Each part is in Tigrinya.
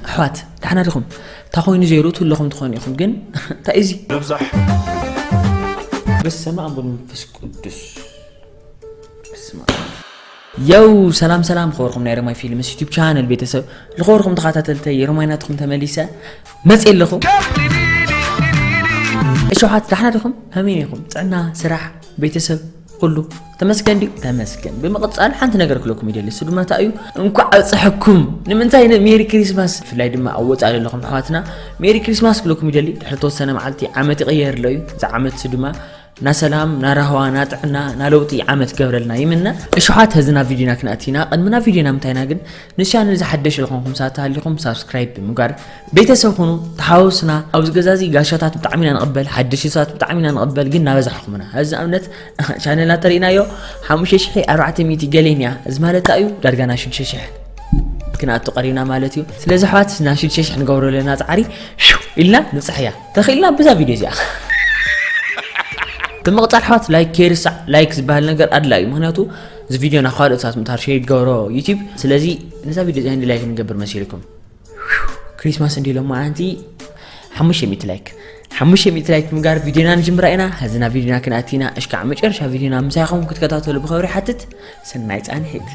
ኣሕዋት፣ ደሓና ዲኹም? እንታይ ኮይኑ ዘይሩ ትብለኹም ትኾኑ ኢኹም፣ ግን እንታይ እዚ? ነብዛሕ። በስመ ኣብ ወወልድ ወመንፈስ ቅዱስ። በስመ ኣብ። የው፣ ሰላም ሰላም፣ ኸበርኩም ናይ ረማይ ፊልምስ ዩቲዩብ ቻነል ቤተሰብ፣ ዝኸበርኩም ተኸታተልተይ፣ የረማይ ናትኩም ተመሊሰ መጽእ ኣለኹ። እሺ ኣሕዋት፣ ደሓና ዲኹም? ከመይ ኢኹም? ጥዕና፣ ስራሕ፣ ቤተሰብ፣ ኩሉ ተመስገን ድዩ? ተመስገን። ብምቕጻል ሓንቲ ነገር ክለኩም ይደሊ፣ እሱ ድማ እንታይ እዩ? እንኳዕ ኣብፀሐኩም። ንምንታይ ን-፣ ሜሪ ክሪስማስ፣ ብፍላይ ድማ ኣብ ወጻኢ ዘለኹም ኣሕዋትና ሜሪ ክሪስማስ ክለኩም ይደሊ። ድሕሪ ተወሰነ መዓልቲ ዓመት ይቕየር ኣሎ እዩ። እዚ ዓመት እሱ ድማ ና ሰላም፣ ና ራህዋ፣ ና ጥዕና፣ ና ለውጢ ዓመት ገብረልና ይምነ። እሺ ኣሕዋት፣ ሕዚ ናብ ቪድዮና ክንኣቲና፣ ቅድሚ ናብ ቪድዮና ምንታይና ግን ንቻነል እዚ ሓደሽ ዝኾንኩም ሰባት ተሃሊኹም ሳብስክራይብ ብምግባር ቤተሰብ ኩኑ፣ ተሓወስና። ኣብዚ ገዛ እዚ ጋሻታት ብጣዕሚ ኢና ንቕበል፣ ሓደሽቲ ሰባት ብጣዕሚ ኢና ንቕበል፣ ግን እናበዛሕኹምና። እዚ ኣብነት ቻነልና ተሪእናዮ ሓሙሽተ ሽሕ ኣርባዕተ ሚእቲ ገሌን እያ። እዚ ማለት እንታይ እዩ? ዳርጋ ናብ ሽዱሽተ ሽሕ ክንኣቱ ቀሪብና ማለት እዩ። ስለዚ ኣሕዋት ናብ ሽዱሽተ ሽሕ ንገብሮ ዘለና ጻዕሪ ሽው ኢልና ንብጻሕ እያ። ተኽኢልና ብዛ ቪድዮ እዚኣ። ብምቕጻል ኣሕዋት ላይክ ከይርሳዕ፣ ላይክ ዝበሃል ነገር ኣድላዩ እዩ። ምኽንያቱ እዚ ቪድዮ ናብ ካልኦት ሰባት ምእታር ሸር ይገብሮ ዩቲዩብ። ስለዚ ነዛ ቪድዮ እዚኣ እንዲ ላይክ ንገብር መሲልኩም። ክሪስማስ እንዲ ሎማዓንቲ ሓሙሽተ ሚእቲ ላይክ፣ ሓሙሽተ ሚእቲ ላይክ ምግባር ቪድዮና ንጅምራ ኢና። ሕዚ ናብ ቪድዮና ክንኣቲና፣ እሽካዕ መጨረሻ ቪድዮና ምሳይኹም ክትከታተሉ ብኽብሪ ሓትት። ሰናይ ጻንሒት።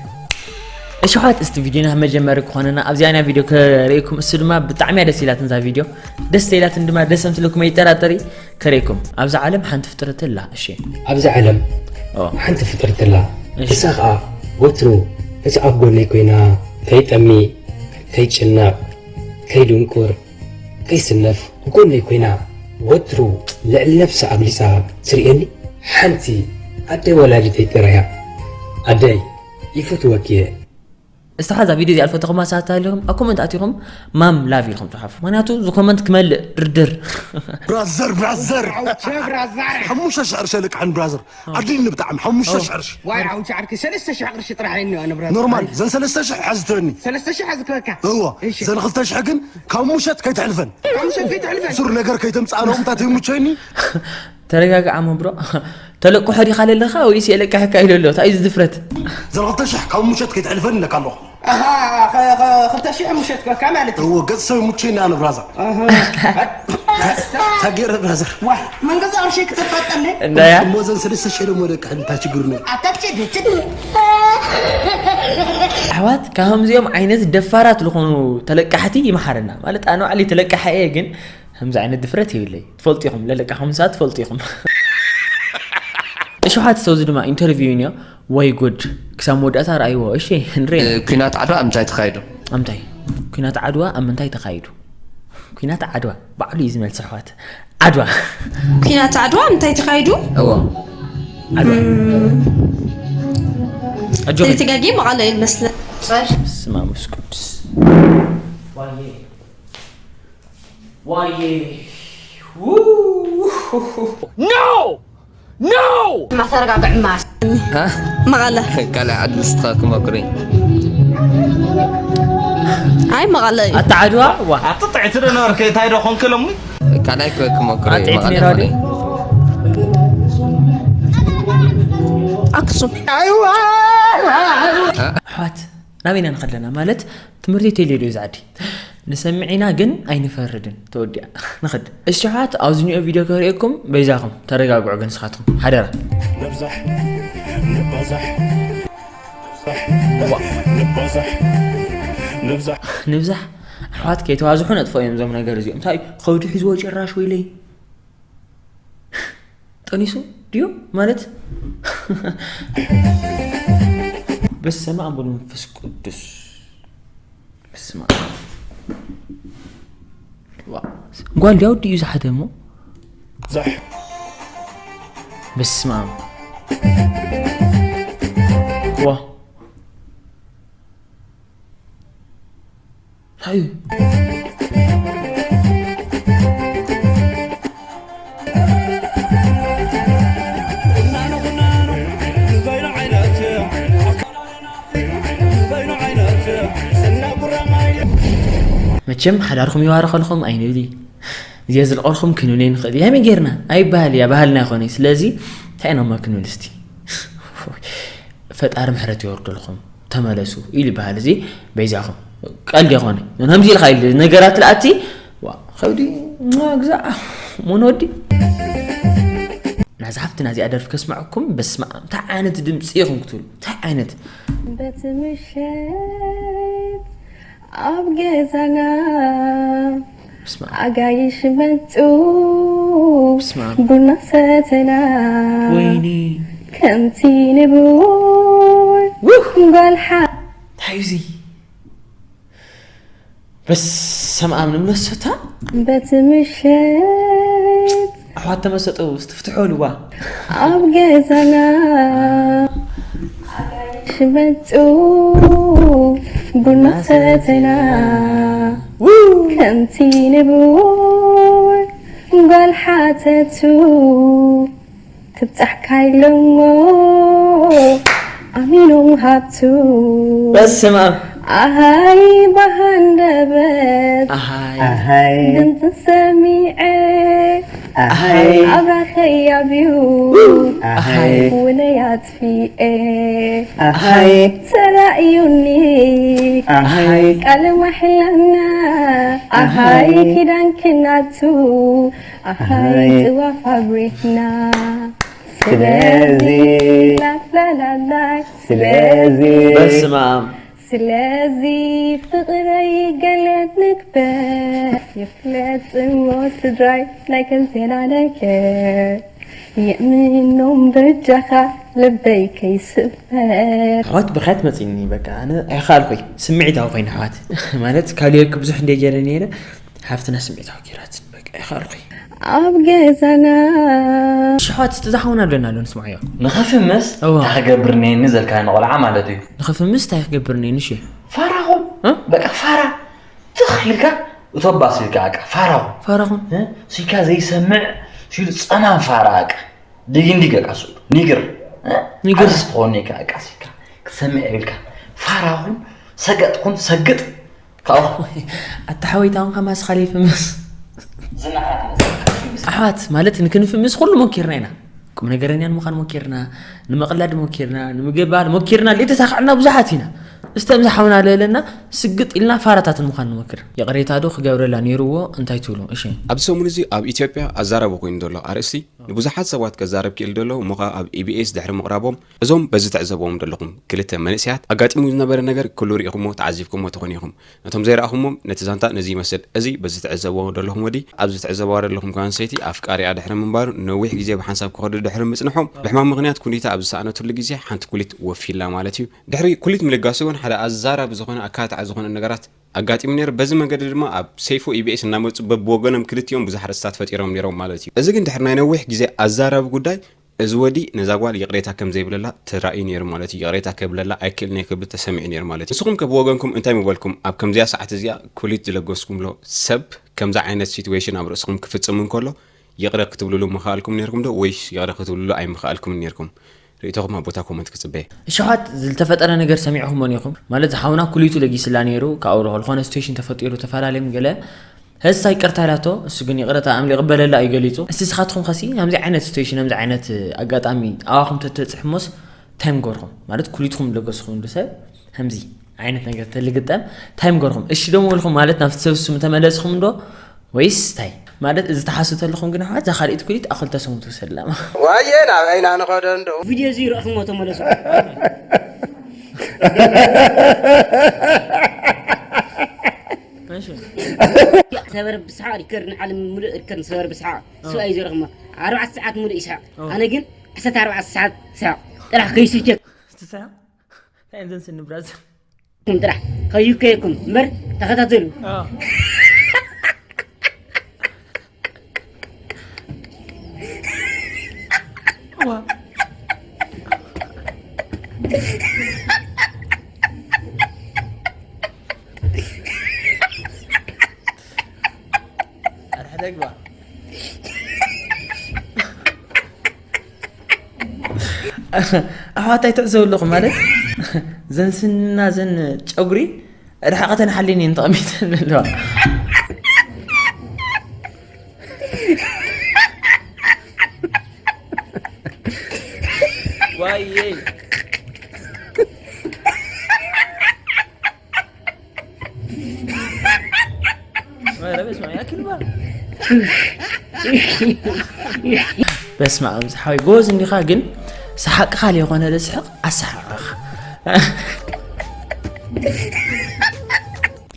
እሺ ኣሕዋት፣ እስቲ ቪድዮና መጀመሪ ክኾነና ኣብዚኣ ናይ ቪድዮ ከርእየኩም። እሱ ድማ ብጣዕሚ እያ ደስ ኢላትን እዛ ቪድዮ። ደስ ኢላትን ድማ ደስ ከምትለኩም ኣይጠራጠሪ። ከርእየኩም። ኣብዛ ዓለም ሓንቲ ፍጥረት ኣላ። እሺ። ኣብዛ ዓለም ኦ። ሓንቲ ፍጥረት ኣላ። እሺ። እሳ ኸኣ ወትሩ ነቲ ኣብ ጎነይ ኮይና ከይጠሚ፣ ከይጭነቕ፣ ከይድንቁር፣ ከይስነፍ ጎነይ ኮይና ወትሩ ልዕሊ ነብሳ ኣብሊጻ ትርእየኒ ሓንቲ ኣደይ ወላዲተይ ጥራይ እያ። ኣደይ፣ ይፈትወኪ እየ። እስቲ ኸዛ ቪድዮ እዚኣ ዝፈተኹማ ሰባት ኣለኹም፣ ኣብ ኮመንት ኣቲኹም ማም ላቭ ኢልኩም ጽሓፉ። ምኽንያቱ እዚ ኮመንት ክመልእ ድርድር። ብራዘር፣ ብራዘር። ኣውቸ ብራዘር። ሓሙሽተ ሽሕ ቅርሺ ልቃሕን ብራዘር። ኣድልኒ ብጣዕሚ፣ ሓሙሽተ ሽሕ ቅርሺ። ዋይ፣ ኣውቸ ዓርኪ፣ ሰለስተ ሽሕ ቅርሺ ጥራሕ እየ እኒኦ፣ ንብረት። ኖርማል፣ ዘን ሰለስተ ሽሕ ሓዝተኒ። ሰለስተ ሽሕ ሓዝክበካ? እዎ፣ እሺ። ዘን ክልተ ሽሕ ግን ካብ ምሸት ከይተሕልፈን። ካብ ምሸት ከይተሕልፈን? ሱር ነገር ከይተምጽኣሎም፣ እንታይ ይምቸኒ? ተረጋግዓ፣ እሞ ብሮ። ተለቅሖ ዲኻ ለለኻ ወይስ የለቅሐካ ኢሉ ኣሎ? እንታይ እዩ እዚ ድፍረት? ዘን ክልተ ሽሕ ካብ ምሸት ከይተሕልፈን ኢለካ ኣለኹ። ኣሃ፣ ኸ-፣ ኸ-፣ ክልተ ሽሕ ምሸት ከካ ማለት እዩ። እዎ፣ ገጽ ሰብ ይምቸኒ ኣነ ብራዘር። ኣሃ። ተገይረ ብራዘር። ዋ፣ መንገዛ ቅርሺ ክተፋጠለይ? እንዳያ? እሞ ዘን ሰለስተ ሽሕ ደሞ ደቅሕን እንታይ ችግር ነው? ኣታ ችድ፣ ችድ። ኣሕዋት፣ ካብ ከምዚኦም ዓይነት ደፋራት ዝኾኑ ተለቃሕቲ ይመሓረና። ማለት፣ ኣነ ባዕለይ ተለቃሒ እየ፣ ግን ከምዚ ዓይነት ድፍረት የብለይ። ትፈልጡ ኢኹም፣ ለለቃኹም ሰባት ትፈልጡ ኢኹም። እሺ፣ ሓቲ ሰው እዚ ድማ ኢንተርቪው እዩ። ወይ ጉድ፣ ክሳብ መወዳእታ ረኣይዎ። እሺ፣ ንርኢ። እ፣ ኲናት ዓድዋ ኣብ ምንታይ ተኻይዱ? ኣብ ምንታይ? ኲናት ዓድዋ ኣብ ምንታይ ተኻይዱ? ኲናት ዓድዋ ባዕሉ እዩ ዝመልስ፣ ኣሕዋት። ዓድዋ። ኲናት ዓድዋ ኣብ ምንታይ ተኻይዱ? እዎ። ዓድዋ። እም። ኣጆኺ። ዘይተጋግየ መቐለ እዩ ዝመስለኒ። በስመ ኣብ ወመንፈስ ቅዱስ። ዋየ። ዋየ። ው። ኖ! ኖ! ማተረጋግዕ ማስ። ሃ? መቐለ። ካልእ ዓዲ ንስኻ ክመኩሪ። ኣይ፣ መቐለ እዩ። ኣታ ዓድዋ፣ ዋ። ኣቲ ጥዕቲ ዶ ነበርኪ? እንታይ ዶ ኾንኪ ሎሚ? ካልኣይ ክ-፣ ክመኩሪ፣ ኣቲ ጥዕቲ መቐለ ነይራ ድዩ? ማለት። ኣክሱም። ኣሕዋት፣ ናበይ ኢና ንኸድ ኣለና? ማለት፣ ትምህርቲ ቴሌ ዶ እዚ ዓዲ? ንሰምዕ ኢና ግን ኣይንፈርድን። ተወዲኣ። ንኸድ። እሺ፣ ኣሕዋት፣ ኣብዚ ኒኦ ቪድዮ ከርእየኩም፣ በይዛኹም፣ ተረጋግዑ ግን ንስኻትኩም፣ ሓደራ። ንብዛሕ፣ ንባዛሕ፣ ንባዛሕ፣ ንባዛሕ፣ ንብዛሕ። ንብዛሕ? ኣሕዋት፣ ከይተባዝሑ ነጥፎ እዮም እዞም ነገር እዚኦም። እንታይ፣ ኸብዱ ሒዝዎ ጭራሽ ወይለይ። ጠኒሱ ድዩ? ማለት፣ በስመ ኣብ ወወልድ ወመንፈስ ቅዱስ። በስመ ኣብ። ዋ። ጓል ድያ ወዲ እዩ ዝሓተ እሞ? ዛሕ። በስመ ኣብ። ዋ። ሃዩ። መቸም ሓዳርኩም ይባርኸልኩም ኣይንብል። እዚኣ ዝልቐልኩም ክንብል ኣይንኽእል። ከመይ ጌርና? ኣይበሃል እያ፣ ባህልና ኣይኮነ። ስለዚ እንታይ ኢና እሞ ክንብል እስቲ? ፈጣሪ ምሕረት የወርደልኩም፣ ተመለሱ ኢሉ ይበሃል። እዚ በይዛኹም። ቀልዲ ይኾነ። ከምዚ ኢልካ ኢሉ ነገራት ልኣቲ፣ ዋ፣ ከብዲ፣ ማ፣ ግዛዕ፣ ሞን ወዲ። ናዛ ሓፍትና እዚኣ ደርፊ ከስምዐኩም፣ በስመ ኣብ፣ እንታይ ዓይነት ድምፂ ኢኹም ክትብሉ? እንታይ ዓይነት? በቲ ምሸት ኣብ ገዛና በስመ ኣብ። ኣጋይሽ መጡ፣ በስመ ኣብ። ቡና ሰተና፣ ወይኒ። ከምቲ ንቡር ውህ! ጓል ሓ-፣ እንታይ እዩ እዚ? በስመ ኣብ፣ ንምለሰታ? በቲ ምሸት ኣሕዋት ተመሰጡ፣ እስቲ ፍትሑ ልዋ። ኣብ ገዛና ኣጋይሽ መጡ፣ ቡና ሰተና፣ ው! ከምቲ ንቡር ጓል ሓተቱ፣ ትብጻሕካ ኢሎሞ ኣሚኖም ሃብቱ። በስመ ኣብ። ኣሃይ ብሃንደበት ኣሃይ። ኣሃይ። ድምፂ ሰሚዐ ኣሃይ። ኣብራኸይ ኣብዩ ኣሃይ። ውነይ ኣጥፊኤ ኣሃይ። ተራእዩኒ ኣሃይ። ቃለ ማሕላና ኣሃይ። ኣሃይ። ኪዳን ክናቱ ኣሃይ። ኣሃይ። ጽዋ ፋብሪክና ስለዚ ስለዚ ላላላላ ስለዚ በስመ ኣብ። ስለዚ ፍቕረይ ገለ ንግበር ይፍለጥ እሞ ስድራይ ናይ ከምዜና ነገር የእምኖም በጃኻ ልበይ ከይስበር። ኣሕዋት ብኽያት መፂኒ በቃ ኣነ ኣይኸኣልኩይ ስምዒታዊ ኮይነ ኣሕዋት ማለት ካሊዮክ ብዙሕ እንደ ገይረ ነይረ ሓፍትና ስምዒታዊ ገይራት በቃ ኣይኸኣልኩይ ኣብ ገዛና ሽሓት ዝተዛሓውና ኣለና ኣሎ ንስማዕዮ ንኸፍምስ እዋ። እንታይ ክገብር ነየኒ ዘልካ ንቆልዓ ማለት እዩ ንኸፍምስ እንታይ ክገብር ነየኒ ሽ ፋራኹ እ? በቃ ፋራ ትኽ ኢልካ እቶባስ ኢልካ በቃ ፋራኹ ፋራኹን እ? ሲካ ዘይሰምዕ ሽሉ ጸማም ፋራ በቃ ድግንዲግ በቃ ስሉ ኒግር እ? ኒግር። ዓርስ ትኾን ኢልካ በቃ ሲካ ክትሰምዕ ኢልካ ፋራኹን ሰገጥኩን ሰግጥ ካብኡ ኣታ ሓወይታ እውን ከማስ ኻሊፍ ምስ ዝነዓት መጽሓፍ ኣሕዋት ማለት ንክንፍምስ ኩሉ ሞኪርና ኢና ቁም ነገረኛ ንምዃን ሞኪርና ንምቕላድ ሞኪርና ንምግባል ሞኪርና ሌተ ሳኽዕና ብዙሓት ኢና እስተ ምዝሓውና ለለና ስግጥ ኢልና ፋራታት ንምዃን ንሞክር ይቕሬታ ዶ ክገብረላ ነይርዎ እንታይ ትብሉ እሺ ኣብዚ ሰሙን እዚ ኣብ ኢትዮጵያ ኣዛራቢ ኮይኑ ዘሎ ኣርእስቲ ንብዙሓት ሰባት ከዛረብ ክኢል ዘሎ እሞ ኸኣ ኣብ ኢቢኤስ ድሕሪ ምቕራቦም እዞም በዚ ትዕዘብዎም ዘለኹም ክልተ መንእሰያት ኣጋጢሙ ዝነበረ ነገር ኩሉ ርኢኹሞ ተዓዚብኩሞ ትኾኑ ኢኹም ነቶም ዘይረኣኹሞም ነቲ ዛንታ ነዚ ይመስል እዚ በዚ ትዕዘብዎ ዘለኹም ወዲ ኣብዚ ትዕዘብዋ ዘለኹም ጓል ኣንስተይቲ ኣፍቃሪኣ ድሕሪ ምንባሩ ነዊሕ ግዜ ብሓንሳብ ክኸዱ ድሕሪ ምጽንሖም ብሕማም ምኽንያት ኩሊታ ኣብ ዝሰኣነትሉ ግዜ ሓንቲ ኩሊት ወፊላ ማለት እዩ ድሕሪ ኩሊት ምልጋሱ እውን ሓደ ኣዛራቢ ዝኾነ ኣካታዒ ዝኾነ ነገራት ኣጋጢሙ ነይሩ በዚ መንገዲ ድማ ኣብ ሰይፉ ኢቢኤስ እናመፁ በብወገኖም ክልቲኦም ብዙሕ ኣርእስታት ፈጢሮም ነይሮም ማለት እዩ እዚ ግን ድሕሪ ናይ ነዊሕ ግዜ ኣዛራቢ ጉዳይ እዚ ወዲ ነዛ ጓል ይቕሬታ ከም ዘይብለላ ተራእዩ ነይሩ ማለት እዩ ይቕሬታ ከብለላ ኣይክእልን እየ ክብል ተሰሚዑ ነይሩ ማለት እዩ ንስኹም ከ ብወገንኩም እንታይ ምበልኩም ኣብ ከምዚኣ ሰዓት እዚኣ ኩሊት ዝለገስኩምሎ ሰብ ከምዚ ዓይነት ሲትዌሽን ኣብ ርእስኹም ክፍጽም እንከሎ ይቕረ ክትብልሉ ምኸኣልኩም ነይርኩም ዶ ወይስ ይቕረ ክትብልሉ ኣይምኸኣልኩምን ነይርኩም ርእይቶኹም ኣብ ቦታ ኮመንት ክጽበየ። እሽሓት ዝተፈጠረ ነገር ሰሚዕኹሞን ኢኹም ማለት ዝሓውና ኩሊቱ ለጊስላ ነይሩ ካብኡ ዝኾነ ስቴሽን ተፈጢሩ ተፈላለዮም ገለ ህዝታ ይቅርታ ኢላቶ እሱ ግን ይቅረታ ኣምሊ ይቅበለላ እዩ ገሊጹ እስቲ ስኻትኩም ከሲ ከምዚ ዓይነት ስቴሽን ከምዚ ዓይነት ኣጋጣሚ ኣባኹም ተተጽሕሞስ ታይም ገርኹም ማለት ኩሊትኩም ለገስኹም ዶ ሰብ ከምዚ ዓይነት ነገር ተልግጠም ታይም ገርኹም እሺ ዶ ምበልኩም ማለት ናብቲ ሰብ ስም ተመለስኹም ዶ ወይስ ታይ ማለት እዚ ተሓሱ ተለኹም ግን ኣሕዋት እዛ ካልኢት ኩሊት ኣኽልተ ስሙ ትውሰድ ለማ ዋየ ናብ ዓይና ንኸዶ እንዶ ቪድዮ እዚ ይረእኹሞ ተመለሱ ሰበር ብስሓቅ ሪከርድ ንዓለም ሙሉእ ሪከርድ ሰበር ብስሓቅ ሰብኣይ ዘረኽሞ ኣርባዕተ ሰዓት ሙሉእ ይስሕቅ ኣነ ግን ዓሰርተ ኣርባዕተ ሰዓት ስሕቅ ጥራሕ ከይስልቸኩም ትስሕቅ እንታይ እዮም ዘንስኒ ብራዘር ጥራሕ ከይከየኩም እምበር ተኸታተሉ ኣሕዋት ኣይትዕዘቡ ኣለኹም ማለት ዘን ስንና ዘን ጨጉሪ ርሕቐተን ሓሊን እየን ተቐሚጠን ዘለዋ ዋየይ ኧረ በስመ አብ፣ ያኪል ባል። በስመ አብ፣ ዝሓወይ ጎበዝ እንዲኻ፣ ግን ሰሓቅኻ ለይኾነ ለስሕቕ ኣሰሓቕኻ።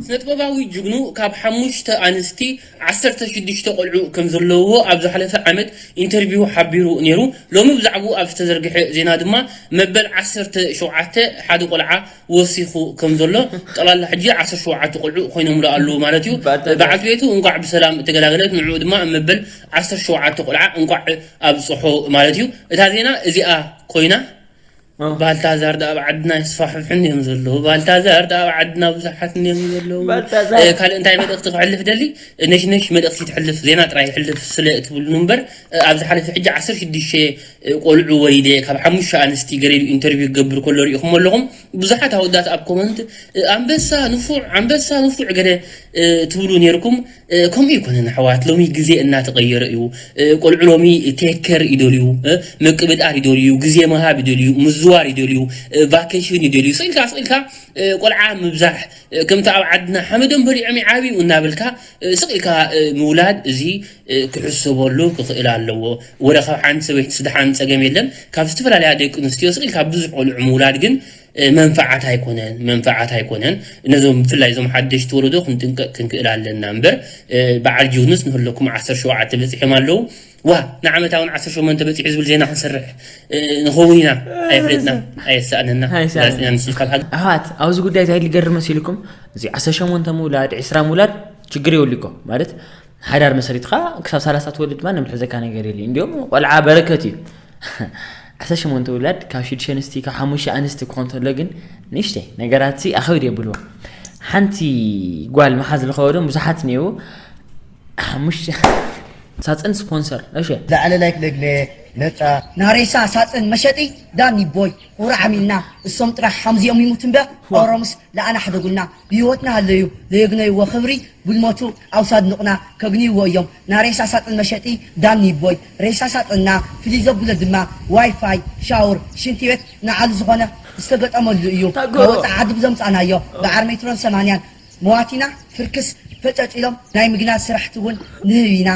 ስነጥበባዊ ጅግኑ ካብ ሓሙሽተ ኣንስቲ ዓሰርተ ሽዱሽተ ቆልዑ ከም ዘለውዎ ኣብ ዝሓለፈ ዓመት ኢንተርቪው ሓቢሩ ነይሩ። ሎሚ ብዛዕባኡ ኣብ ዝተዘርግሐ ዜና ድማ መበል ዓሰርተ ሸውዓተ ሓደ ቆልዓ ወሲኹ ከም ዘሎ፣ ጠቕላላ ሕጂ ዓሰርተ ሸውዓተ ቆልዑ ኮይኖምሉ ኣለዉ ማለት እዩ። በዓልቲ ቤቱ እንቋዕ ብሰላም ተገላገለት፣ ንዕኡ ድማ መበል ዓሰርተ ሸውዓተ ቆልዓ እንቋዕ ኣብጽሖ ማለት እዩ። እታ ዜና እዚኣ ኮይና፣ ኦ። ባልታዛር ደኣ ኣብ ዓድና ይስፋሕፍሕን እዮም ዘለዉ። ባልታዛር ደኣ ኣብ ዓድና ብዙሓትን እዮም ዘለዉ። ባልታዛር። እ፣ ካልእ እንታይ መልእኽቲ ክሕልፍ ደሊ? ነሽነሽ መልእኽቲ ትሕልፍ፣ ዜና ጥራይ ይሕልፍ ስለ እትብሉኒ እምበር፣ እ፣ ኣብ ዝሓለፈ ሕጂ ዓሰርተ ሽዱሽተ ቆልዑ ወሊደ፣ ካብ ሓሙሽተ ኣንስቲ ገለ ኢሉ ኢንተርቪው ክገብር ከሎ ርኢኹሞ ኣለኹም። ብዙሓት ኣወዳት ኣብ ኮመንት፣ እ፣ ኣንበሳ ንፉዕ፣ ኣንበሳ ንፉዕ ገለ፣ እ፣ ትብሉ ነይርኩም። እ፣ ከምኡ ኣይኮነን ኣሕዋት፣ ሎሚ ግዜ እናተቐየረ እዩ። እ፣ ቆልዑ ሎሚ ቴክ ኬር ይደልዩ፣ እ፣ ምቅብጣር ይደልዩ፣ ግዜ ምሃብ ይደልዩ፣ ምዝዋር ይደልዩ፣ እ፣ ቫኬሽን ይደልዩ። ስቕ ኢልካ፣ ስቕ ኢልካ፣ እ፣ ቆልዓ ምብዛሕ፣ እ፣ ከምቲ ኣብ ዓድና ሓመዶም በሊዖም ይዓብዩ እናበልካ፣ እ፣ ስቕ ኢልካ፣ እ፣ ምውላድ፣ እዚ፣ እ፣ ክሕሰበሉ ክኽእል ኣለዎ። ወረ ካብ ሓንቲ ሰበይቲ ስድሓን ጸገም የለን። ካብ ዝተፈላለያ ደቂ ኣንስትዮ ስቕ ኢልካ ብዙሕ ቆልዑ ምውላድ ግን፣ እ፣ መንፈዓት ኣይኮነን፣ መንፈዓት ኣይኮነን። ነዞም፣ ብፍላይ እዞም ሓደሽቲ ወለዶ ክንጥንቀቕ ክንክእል ኣለና እምበር፣ እ፣ በዓል ጆንስ ንህለኩም ዓሰርተ ሸውዓተ በጺሖም ኣለዉ። ዋ፣ ንዓመታ እውን ዓሰርተ ሸሞንተ በጺሑ ዝብል ዜና ክንሰርሕ፣ እ፣ ንኸውን ኢና። ኣይፍለጥና፣ ኣየሳእነና። ኣየሳእነና። ጋዜጠኛ ንሱ ካብ ሃገር ኣሕዋት፣ ኣብዚ ጉዳይ እንታይ ልገርም መሲልኩም? እዚ ዓሰርተ ሸሞንተ ምውላድ፣ ዕስራ ምውላድ ችግር የብሉ እኮ። ማለት፣ ሓዳር መሰሪትካ ክሳብ ሰላሳ ትወልድ ድማ ንምሕዘካ ነገር የለ። እንዲሁም ቆልዓ በረከት እዩ። ዓሰርተ ሸሞንተ ውላድ ካብ ሽዱሽተ ኣንስቲ፣ ካብ ሓሙሽተ ኣንስቲ ክኾን ተሎ ግን ንእሽተይ ነገራት ሲ ኣኸብድ የብልዎ። ሓንቲ ጓል መሓዝ ዝኸበዶም ብዙሓት እኒአው። ሓሙሽተ ሳፅን ስፖንሰር፣ እሺ። ላዕለ ላይክ ለግለ ነፃ። ናሬሳ ሳፅን መሸጢ ዳኒ ቦይ። ቁራዕ ሚልና እሶም ጥራሕ ሓምዚኦም ይሙት እምበር፣ ዋ። ኦሮምስ ለኣና ሕደጉልና። ብህይወትና ሃለዩ ለየግነይዎ ክብሪ፣ ጉልሞቱ ኣውሳድ ንቕና ከግንይዎ እዮም። ናሬሳ ሳጥን መሸጢ ዳኒ ቦይ። ሬሳ ሳጥንና ፍልይ ዘብሎ ድማ ዋይፋይ፣ ሻውር፣ ሽንቲ ቤት ንዓሉ ዝኾነ ዝተገጠመሉ እዩ። ታጎ። ካብ ወፃእ ዓዲ ብዘምፃእናዮ በዓር ሜትሮን ሰማንያን መዋቲና ፍርክስ ፈጨጭሎም ናይ ምግናዝ ስራሕቲ እውን ንህብ ኢና።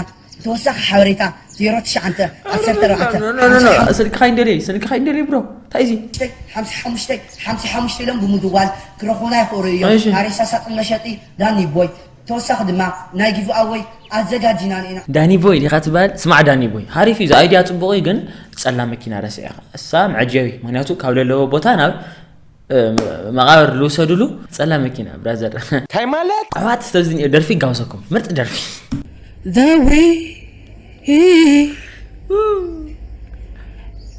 ተወሳኺ ሓበሬታ ዜሮ ትሽዓተ ዓሰርተ ኣርባዕተ ኖ፣ ኖ፣ ኖ፣ ኖ። ሓምሳ ሓሙሽተ ስልክኻ ይንደልየ፣ ስልክኻ ይንደልየ ብሮ። እንታይ እዚ? ሓምሳ ሓሙሽተ ሓምሳ ሓሙሽተ ኢሎም ብምድዋል ክረኽቡና ይኽእሉ እዮም። እሺ። ናሬሳ ሳጥን መሸጢ ዳኒ ቦይ። ተወሳኺ ድማ ናይ ጊቭ ኣወይ ኣዘጋጂና ኢና። ዳኒ ቦይ ዲኻ ትበሃል? ስማዕ ዳኒ ቦይ፣ ሓሪፍ እዩ፣ እዚ ኣይድያ ጽቡቕ እዩ፣ ግን ጸላም መኪና ረሲዕኻ። እሳ መዐጀቢ፣ ምኽንያቱ ካብ ለለዎ ቦታ ናብ፣ እ፣ መቓብር ልውሰድሉ ጸላም መኪና፣ ብራዘር። እንታይ ማለት? ኣሕዋት፣ እስቲ ኣብዚ ደርፊ ይጋብዘኩም፣ ምርጥ ደርፊ። The way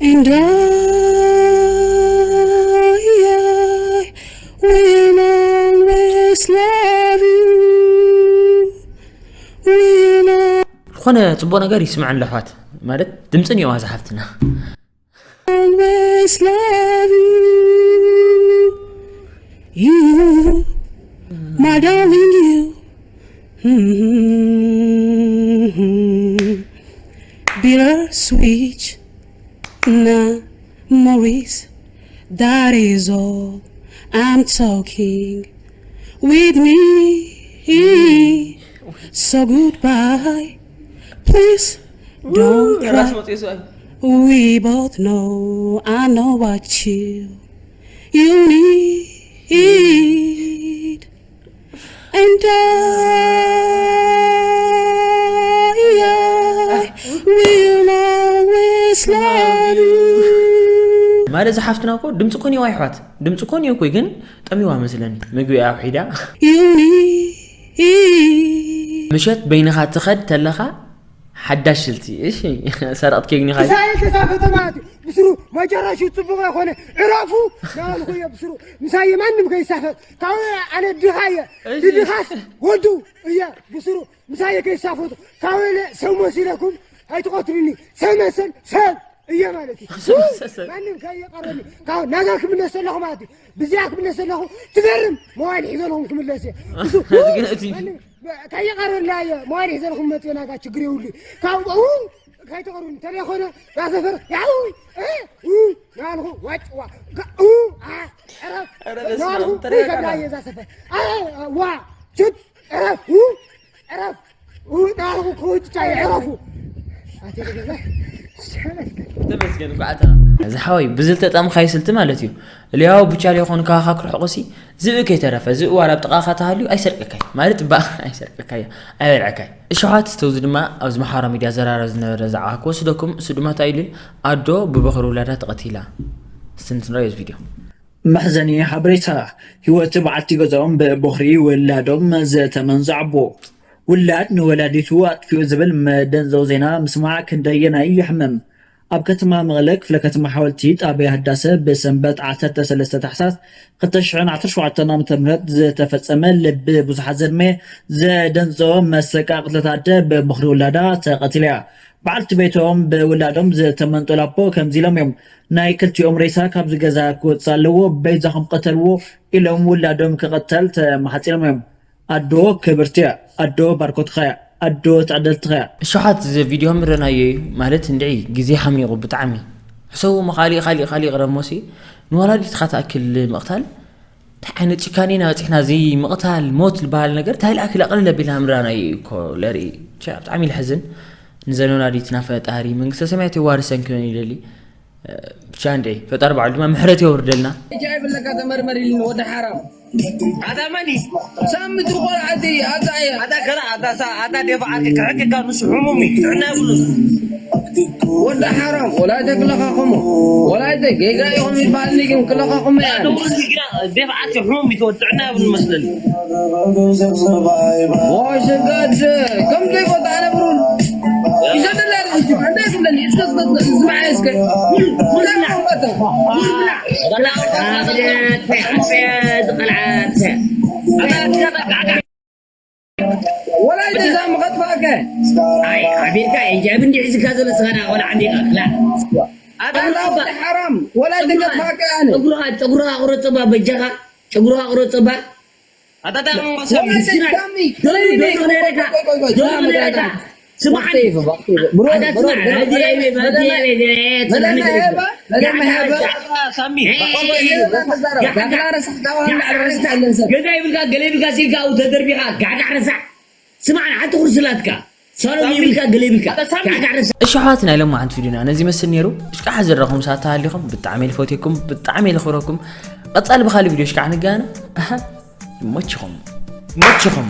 and I, I will always love you. Will ዝኾነ ጽቡቕ ነገር ይስምዐን ኣሎ ኣሕዋት፣ ማለት ድምጺ እኒኦ እዛ ሓፍትና። Always love you, you, my darling, you. Bittersweet memories, that is all I'm talking with me. So goodbye, please don't cry. We both know I know what you, you need. And I, I will always love you. ማለት እዛ ሓፍትና እኮ ድምፂ ኮን እዩ ኣሕዋት፣ ድምፂ ኮን እዩ እኮ፣ ግን ጠሚዋ መስለኒ ምግቢ ኣውሒዳ። You need. ምሸት በይንኻ ትኸድ ተለኻ ሓዳሽ ስልቲ፣ እሺ፣ ሰረቕት ኬክ ኒኻ። ምሳይ ተሳፈጠ ማለት እዩ። ብስሩ መጨረሹ ጽቡቕ ኣይኮነ። ዕረፉ ናልኩ እየ ብስሩ። ምሳይ ማንም ከይሳፈጥ። ካብ ኣነ ድኻ እየ። እሺ። ድድኻስ ወዱ እየ ብስሩ። ምሳይ ከይሳፈጡ። ካብ ኣነ ሰብ መሲለኩም ኣይትቐትሉኒ። ሰብ መሰል ሰብ እየ ማለት እዩ። ሰብ መሰል ሰብ። ማንም ከየቐረኒ። ካብ ናጋ ክምለስ ኣለኹ ማለት እዩ። ብዚኣ ክምለስ ኣለኹ። ትገርም መዋይል ሒዘ ኣለኹም ክምለስ እየ። ብሱ-፣ እዚ ግን እቲ ማንም ከይቐርብና እየ። መዋይል ሒዘ ኣለኹም መፅእ ናጋ ችግር የብሉ። ካብኡ ከይትቐርቡኒ። እንተለይኮነ እዛ ሰፈር ያው፣ እ፣ ኡ፣ ናልኹ ዋጭዋ። ጋ-፣ ኡ፣ ኣ፣ ዕረፍ። ኧረ በስመ ኣብ፣ ናልኹ ተረጋጋ። ከብላ እየ እዛ ሰፈር። ኣ፣ ዋ፣ ችት፣ ዕረፍ፣ ኡ፣ ተመስገን ኳዕታ። ዝሓወይ ብዝልተ ጠምኻይ ስልቲ ማለት እዩ። እልያው ብቻ ሊኾን ካኻ ክርሕቑሲ ዝብእ ከይተረፈ ዝብእ ዋላ ኣብ ጥቓኻ ተሃልዩ ኣይሰርቀካይ ማለት ባ ኣይሰርቀካይ ኣይበልዐካይ። እሸሓት ተውዚ ድማ ኣብዚ ማሕበራዊ ሚድያ ዘራረብ ዝነበረ ዛዕባ ክወስደኩም። እሱ ድማ እንታይ ኢሉ ኢል ኣዶ ብበኽሪ ውላዳ ተቐቲላ። ስንትንረዮ እዚ ቪድዮ። መሕዘኒ ሓበሬታ። ህይወት በዓልቲ ገዛኦም ብቦኽሪ ውላዶም ዝተመንዘዐቦ። ውላድ ንወላዲቱ ኣጥፊኡ ዝብል መደንዘው ዜና ምስማዕ ክንደየናይ የሕምም። ኣብ ከተማ መቐለ ክፍለ ከተማ ሓወልቲ ጣብያ ህዳሰ ብሰንበት ዓሰርተ ሰለስተ ታሕሳስ ክልተ ሽሕን ዓሰርተ ሸውዓተን ዓመተ ምህረት ዝተፈጸመ ልቢ ብዙሓት ዘድመየ ዘደንዘወ መሰቃቕትለት ኣደ ብቦኽሪ ውላዳ ተቐቲላ እያ። በዓልቲ ቤቶም ብውላዶም ዝተመንጠሉ ኣቦ ከምዚ ኢሎም እዮም። ናይ ክልቲኦም ሬሳ ካብዚ ገዛ ክወፅእ ኣለዎ፣ በይዛኹም ቅተልዎ ኢሎም ውላዶም ክቕተል ተማሓፂኖም እዮም። ኣዶ ክብርቲ እያ፣ ኣዶ ባርኮትኻ እያ፣ ኣዶ ትዕድልትኻ እያ። እሸሓት እዚ ቪድዮ ምረናዮ እዩ ማለት እንድዒ ግዜ ሓሚቑ ብጣዕሚ። ሕሰቡ እሞ ካሊእ ካሊእ ካሊእ ቅረብ ሞሲ ንወላዲትኻ ትኣክል ምቕታል እንታይ ዓይነት ጭካኔ ኢና በፂሕና? እዚ ምቕታል ሞት ዝበሃል ነገር እንታይ ልኣክል ኣቕልል ኣቢልና ምረናዮ እዩ እኮ ለርኢ። ብቻ ብጣዕሚ ልሕዝን። ንዘን ወላዲትና ፈጣሪ መንግስተ ሰማያት የዋርሰን ክበን ይደሊ። ብቻ እንድዒ ፈጣሪ በዓሉ ድማ ምሕረት የውርደልና። እጃ ይብለካ ተመርመር ኢልኒ ወዲ ሓራም። ኣታ መን እዩ? ሳሚ ትርቆል ዓዲ ኣታ እያ። ኣታ ከላ ኣታ ሳ ኣታ ደባ ዓዲ ክሕክካ ንሱ ሕሙም እዩ ጥዕና የብሉን። ወዲ ሓራም ወላይተ ክለኻኸሞ ወላይተ ጌጋ ኢኹም ይበሃልኒ ግን ክለኻኸሞ እያ። ደባ ዓዲ ሕሙም እዩ ጥዕና የብሉን መስለኒ። ዋሸጋድ ከም ዘይቦታ ኣነብሩን ይዘደላ ይዘደላ ይዘደላ ዝማዓስከ ወላይ ተዛም ከጥፋከ ኣቢልካ ሂጃብ እንዲ ሒዝካ ዘሎ ስኻ ቆልዓ እንዲ ላ ኣላ ሓራም ወላይ ተገጥፋከ ኣነ ጨጉርኻ ጨጉርኻ ቁረፅባ በጃኻ ጨጉርኻ ቁረፅባ ኣታታ ስማዕ ገዛ ይብልካ ገለ ይብልካ ሲልካ ኣብኡ ተደርቢኻ ጋሕጋሕ ረሳዕ ስማዕ ሓንቲ ኩርሲ ላትካ ሳሎም ይብልካ ገለ ይብልካ ጋሕጋሕ ረሳዕ እሽሓት ናይ ሎማዓንቲ ቪድዮና ነዚ ይመስል ነይሩ። እሽቃ ሓዘራኹም ሰዓት ተሃሊኹም ብጣዕሚ ልፈትየኩም ብጣዕሚ ልኽብረኩም። ቀጻሊ ብኻሊ ቪድዮ እሽቃ ንጋነ። ኣሃ ይመችኹም ይመችኹም።